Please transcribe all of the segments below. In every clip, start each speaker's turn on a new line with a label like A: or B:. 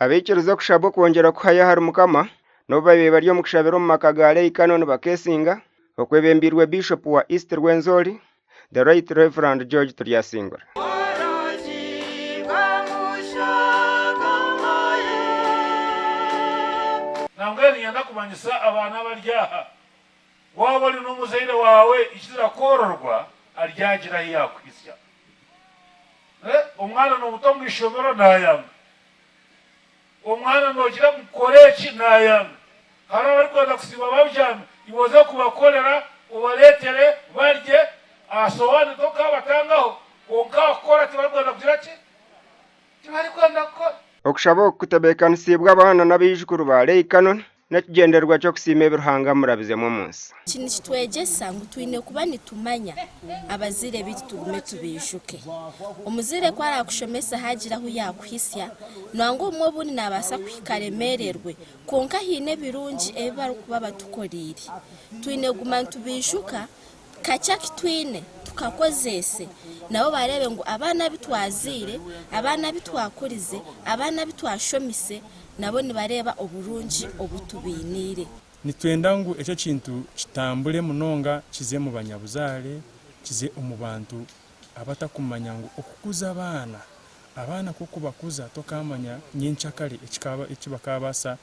A: Abaikiriza okushabwa okwongyera kuhayo ahari Mukama n'obu babaire bari omu kushabira omu maka ga Lay Canon Bakesinga okwebembeirwe Bishop wa East Rwenzori, The Right Rev. George Turyasingura.
B: Nambwenu niinyenda kumanyisa abaana abari aha, waaba ori n'omuzaire waawe ikiriza kwororwa aryagira ahu yaakuhitsya. Omwana noomuta omu ishomero naayanga, omwana noogira ngu kora eki naayanga. Hariho abarikwenda kusiiba babyami, iwe oze kubakorera obareetere barye, aha sowaani tokaabatangaho, kwonka kukora tibarikwenda kugira ki? Tibarikwenda kukora.
A: Okushaba oku kutebeekanisiibwe abaana n'abaijukuru ba Lay Canon n'ekigyendererwa ky'okusiima ebi Ruhanga amurabizemu omu nsi.
C: Eki nikitwegyesa ngu twine kuba nitumanya abazaire baitu tugume tubaijuke. Omuzaire ku araakushomesa haagira ahu yaakuhitsya, nangwa obumwe obundi naabaasa kuhika aremeererwe, kwonka haine ebirungi ebi barikuba batukoreire. Twine kuguma nitubaijuka kakye aku twine tukakozeese, nabo bareebe ngu abaana abu twazaire, abaana abu twakurize, abaana abu twashomise, nabo nibareeba oburungi obu tubainiire.
D: Nitwenda ngu ekyo kintu kitambure munonga kize omu banyabuzaare, kize omu bantu abatakumanya ngu okukuza abaana, abaana ku okubakuza tokaamanya nyenkyakare eki bakaabaasa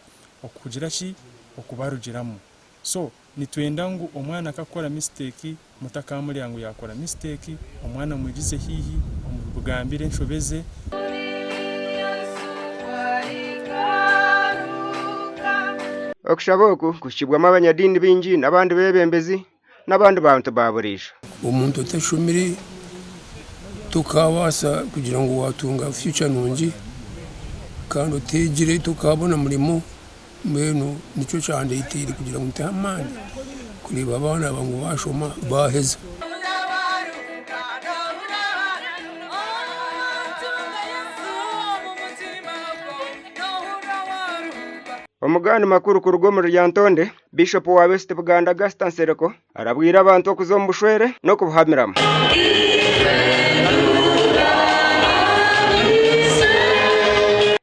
D: okugira ki, okubarugiramu. So nitwenda ngu omwana akakora mistake mutakamureba ngu yakora mistake, omwana mwigize haihi omugambire enshobe ze.
A: Okushaba oku kuhikibwamu abanyadiini baingi n'abandi beebembezi n'abandi bantu ba buriijo.
E: Omuntu otashomire tokaabaasa kugira ngu waatunga future nungi kandi oteegire tokaabona murimo. Mbwenu nikyo kyandeteire kugira ngu nteho amaani kureeba abaana aba ngu baashoma baaheza.
A: Omugandi makuru kuruga omuri Lyantonde, Bishop wa West Buganda Gaster Nsereko arabwire abantu okuza omu bushwere n'okubuhamiramu.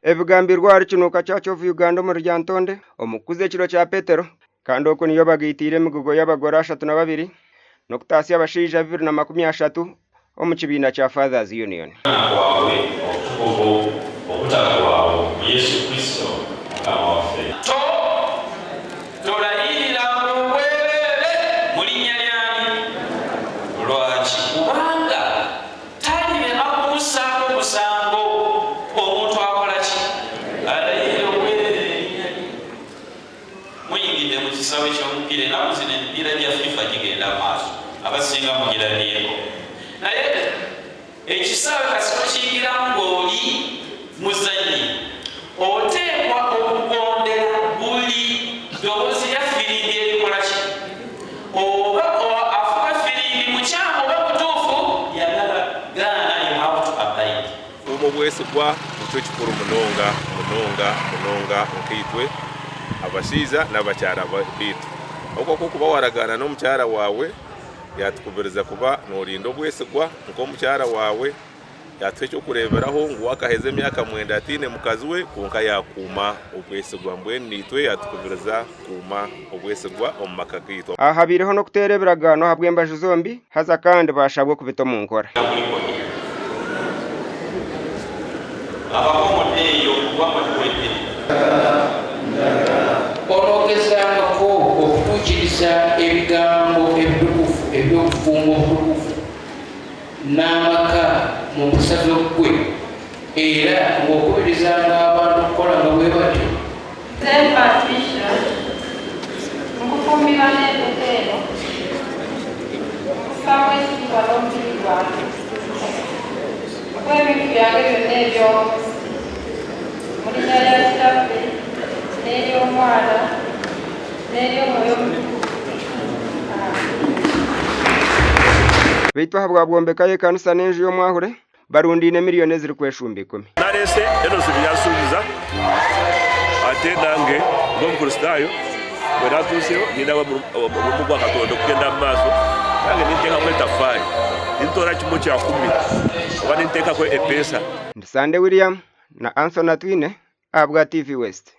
A: Ebigambirwe ahari Kinuuka Church of Uganda omuri Lyantonde omu kukuza ekiro kya Petero kandi oku niyo bagaitiire emigugo y'abagore 32 n'okutaasya abashaija 230 omu kibiina kya Fathers Union.
F: Kwawe okutukuvu okutagwaho mu Yesu Kristo Mukama waffe.
G: To, tolayirira mu bwereere mu linnya ly'ani? Lwaki? Kubanga talirema kumussaako musango omuntu akola ki? Alayirira obwereere erinnya lye. Muyingidde mu kisaawe ky'omupiira ennaku zino emipiira gya FIFA gigenda mu maaso abasinga mugirabyeko naye ekisaawe kasita okiyingiramu ng'oli muzannyi oteekwa okugondera buli ddoboozi lya ffirimbi erikola ki oba afuuwa effirimbi mukyamu oba mutuufu yagala gaana you have to abide.
H: Kuuma obwesigwa nikyo kikuru munonga munonga munonga nkaitwe abashaija n'abakyara baitu. Ahabw'okuba ku orikuba waaragaana n'omukyara waawe, yaatukubiriza kuba noorinda obwesigwa nk'omukyara waawe, yaatuha eky'okureeberaho ngu we akaheza emyaka mwenda ataine mukazi we kwonka yaakuuma obwesigwa. Mbwenu naitwe yaatukubiriza kukuuma obwesigwa omu maka gaitu.
A: Aha habaireho n'okuteera ebiragaano ahabw'embaju zombi haza kandi baashabwa okubita omu nkora.
I: Onoogezangako okutuukiriza ebigambo ebitukuvu eby'obufumbo obutukuvu n'amaka mu mpisa z'oggwe, era ng'okubirizanga abantu okukolanga bwe batyo.
J: Nze Patricia, nkufumbirwa n'empeta eno, nkussaamu ekitiibwa n'omubiri gwange, nkuwa ebintu byange byonna eby'omu nsi, mu linnya lya Kitaffe, n'ery'Omwana, n'ery'Omwoyo Omutukuvu. Amiina.
A: Beitu ahabwa bwombekayo ekanisa n'enju y'omwahure, Barundaine miriyoni ezirikweshumba ikumi.
K: Nareese Enosi ebyansuubiza ate nange nk'Omukristaayo mbwenu atuuseho nindeeba omurimo gwa Katonda okugenda omu maaso nange ninteekamu etafaari nintoora kimwe kya kumi oba ninteekaho epeesa.
A: Ndi Sande William na Anthony Atwine. Ahabwa TV West.